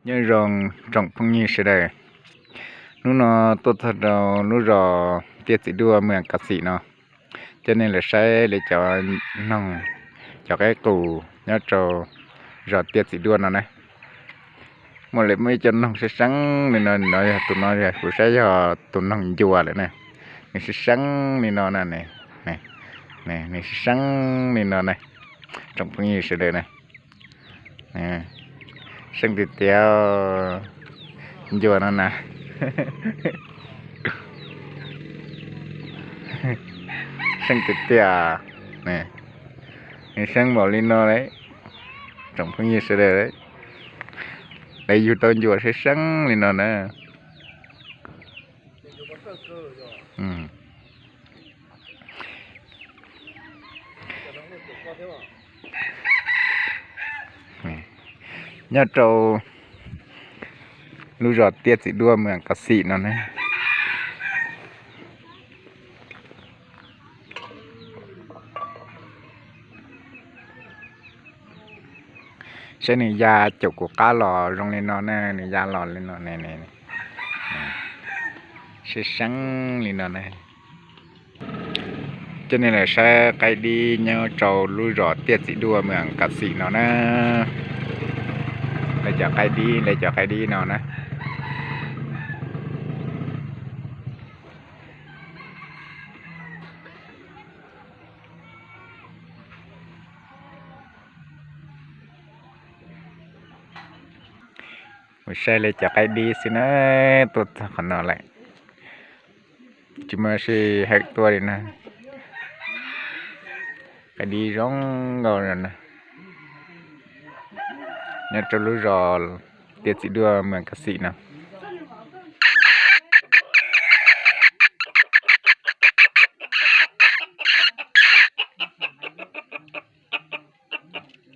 Nyob zoo tsoom phooj ywg sawv daws, hnub no tuaj txog rau lub zos Tiaj Txiv Duaj, moos Kav Xim no, coj nej los saib li cov noog, cov qaib qus nyob rau zos Tiaj Txiv Duaj no na. Muaj li muaj ib co noog seeb seeb li no, no yog tus no, kuv saib yog tus noog ncua lawm na. Nws seeb seeb li no na, nws seeb seeb li no na, tsoom phooj ywg sawv daws na. Seeb tiag tiag, ncua no na. Seeb tiag tiag, nws seeb npaum li no lawm, tsoom phooj ywg sawv daws. Lawv yug tau ncua seeb seeb li no na. Nyob rau lub zos Tiaj Txiv Duaj, moos Kav Xim no na. Saib nws ya caum kuv qab los zoo li no na, nws ya los li no ne, seeb seeb li no na. Coj nej los saib qaib dib nyob rau lub zos Tiaj Txiv Duaj, moos Kav Xim no na. Lawv cov qaib dib, lawv cov qaib dib no na. Mus saib li cov qaib dib xwb na, tuaj txog qhov no lawm, tsis muaj dab tsi hawm tuaj li na. Qaib dib zoo nkauj no na, nyob rau lub zos Tiaj Txiv Duaj, moos Kav Xim no.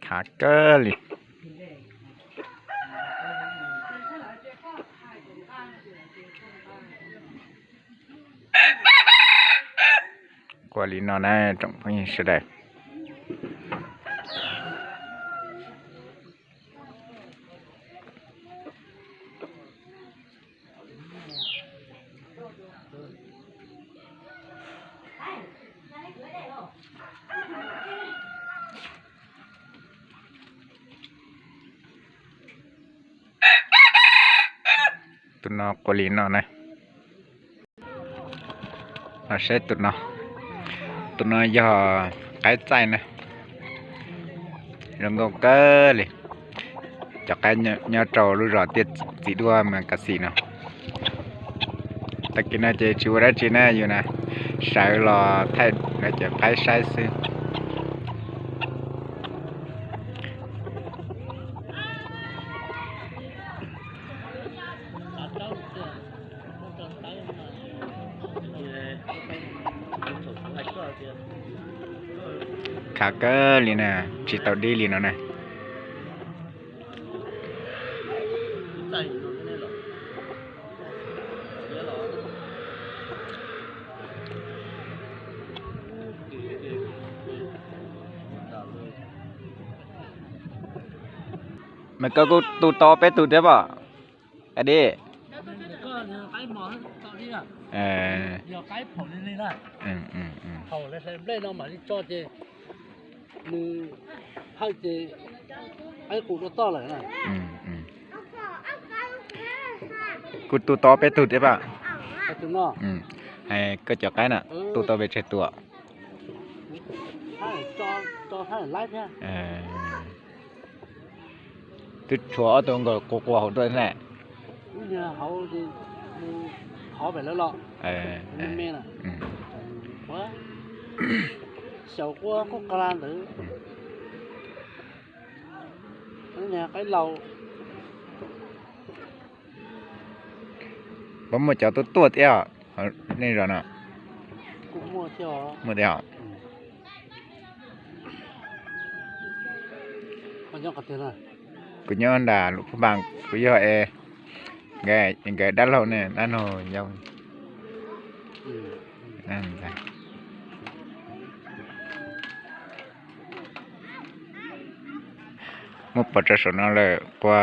Khav kawg li. Qua li no na tsoom phooj ywg sawv daws. Tus no qua li no na. Los saib tus no, tus no yog qaib txaij na, zoo nkauj kawg li. Cov qaib nyob rau lub zos Tiaj Txiv Duaj, moos Kav Xim no. Tag kis no ces tsis ua dab tsi na, yus na sawv los thaij lawv cov qaib saib xwb. Khav kawg li na, tsis tau dib li no na. Mas koj kuj tu tau peb tug thiab pom, qaib dib. Kuj tu tau peb tug thiab pom. Hais koj cov qaib na, tu tau pes tsawg tus? Twb tshuav ob tug nkaus quas quas hauv tuaj thiab na. Xyaum quaj quaj qag ntawd. Qaib laus. Puas muaj cov tuaj tuaj thiab nej zos no? Muaj thiab. Kuv nyob nram Luam Phab Npas, kuv yog es nkawd dab laug ne, dab laug yau. Muab pov rau saum no lawm, qua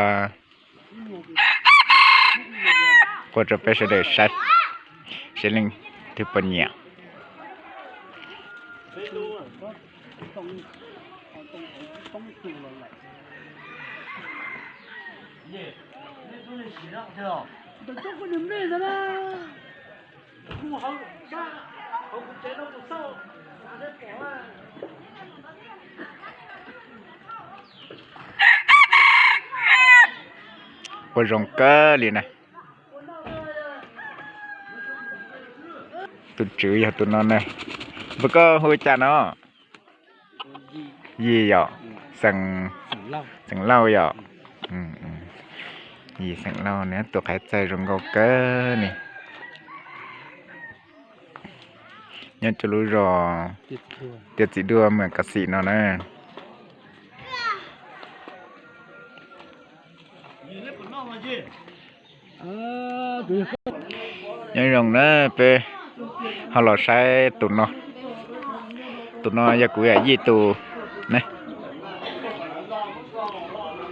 Quaj rau peb sawv daws saib, seb leej twg puas nyiam. Quaj zoo kawg li na. Tus tswv yog tus no na. Npawg koj hu li cas no? Yim yom? Xeem, xeem Lauj yom? Yim xeem Lauj na, tus qaib txaij zoo nkauj kawg li. Nyob rau lub zos Tiaj Txiv Duaj, Moos Kas Xim no na. Nyob zoo na, peb ho los saib tus no. Tus no yog kuv yawm yij tus ne.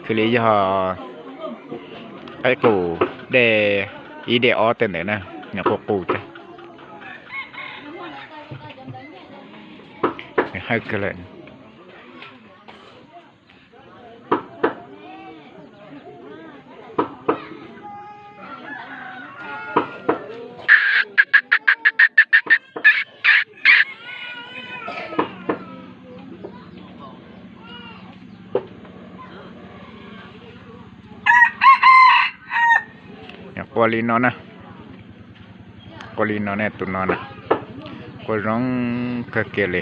Khwv li yog qaib qus dej ib dej ob tej ntawd na, nws qus qus thiab. Nws hawj kawg lawm. Quaj li no na. Quaj li no ne, tus no na. Quaj zoo kawg kiag li.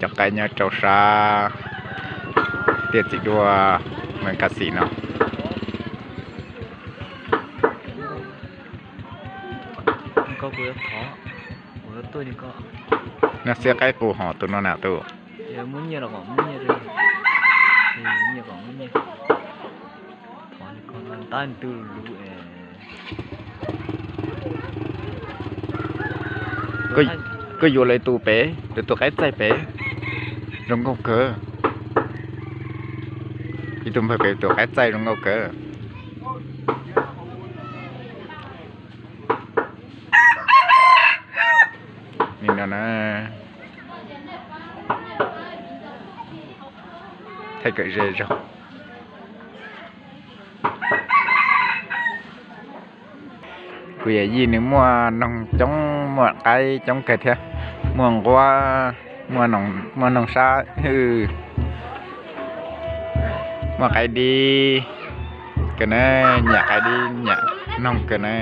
Cov qaib nyob rau sab Tiaj Txiv Duaj, Moos Kas Xim no. Noj xiab qaib qus hos tus no na tus. Koj yuav lawv tus pem, lawv tus qaib txaij pem, zoo nkauj kawg. Ib tug npawg pem tus qaib txaij zoo nkauj kawg. Nim no na, thaij kom ze zog. Kuv yawm yij nws muaj noog coob, muaj qaib coob kawg thiab, muaj nquab, muaj noog sab hwj, muaj qaib dib kawg na, nyiam qaib dib nyiam noog kawg na.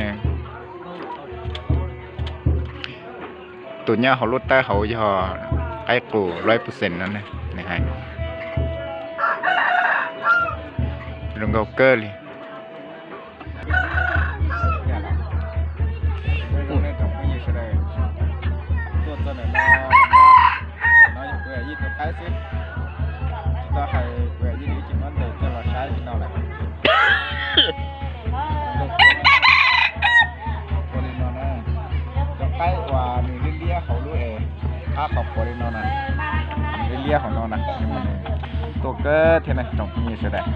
Tus nyob hauv lub tawb hauv yog qaib qus lub percent no nws hais zoo nkauj kawg li. Tuaj txog ntawm no, no yog kuv yawm yij tus qaib xwb, tsis tau hais kuv yawm yij nws tsis muab ntes coj los saib li no lawm. Ua li no na, cov qaib uas nws liab liab hauv lub es qab qhov quav li no na, nws liab liab hauv no na, tuaj kawg thiab na tsoom phooj ywg sawv daws.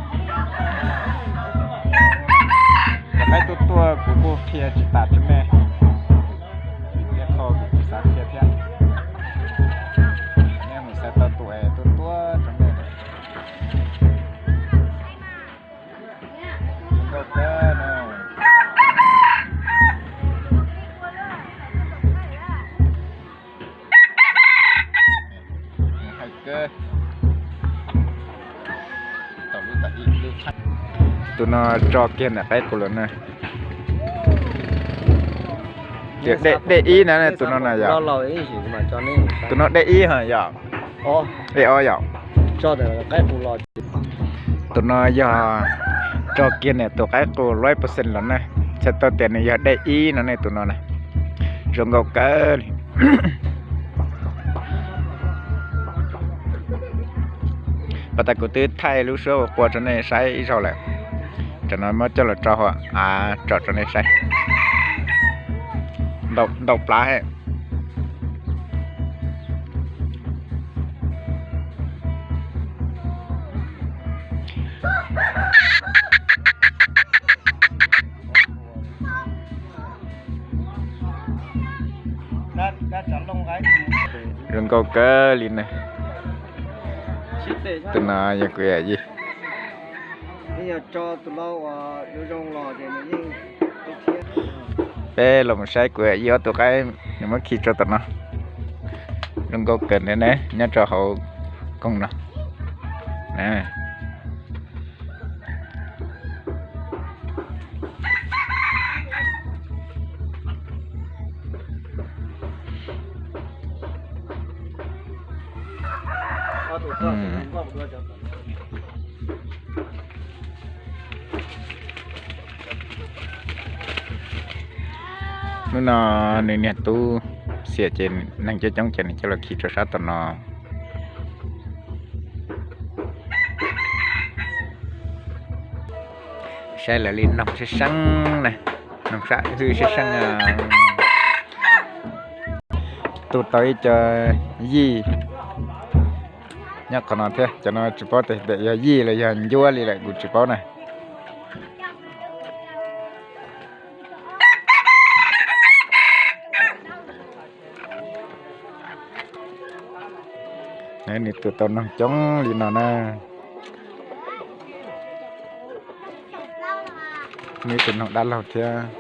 Cov qaib tuaj tuaj kuv kuj qhia tsis tas rau nej, vim tias qhov kuv tsis xav qhia thiab. Nej mus xav tau tus es tuaj tuaj rau nej. Tus no tso kiag ntawm qaib qus los na. Dej ib na, tus no na yog, tus no dej ib ha yom. Dej ob yom. Tus no yog tso kiag ntawm tus qaib qus lub percent los na, txhais tau tias nws yog dej ib no ne, tus no na, zoo nkauj kawg li. Pas tas kuv twb thaij lub suab ua qua rau nej saib ib zaug lawm, tam no muab coj los tso hauv av tso rau nej saib. Ntau plab he. Zoo nkauj kawg li na. Tus no yog kuv yawm yij. Peb los mus saib kuv yawm yij ob tug qaib nws muab khi rau tom no. Zoo nkauj kawg na, nyob rau hauv koog no. Hnub no nws niag tub xiam ces neeg coob coob ces nws coj los khi rau sab tom no. Saib lawv li noog sab seeb na, noog sab hwj sab seeb. Tu tau ib co yij nyob qhov no thiab, cov no tsis paub tias yog yij los yog ncuab li lawm kuv tsis paub na. Nws tu tau noog coob li no na. Nws tus noog dab laug thiab.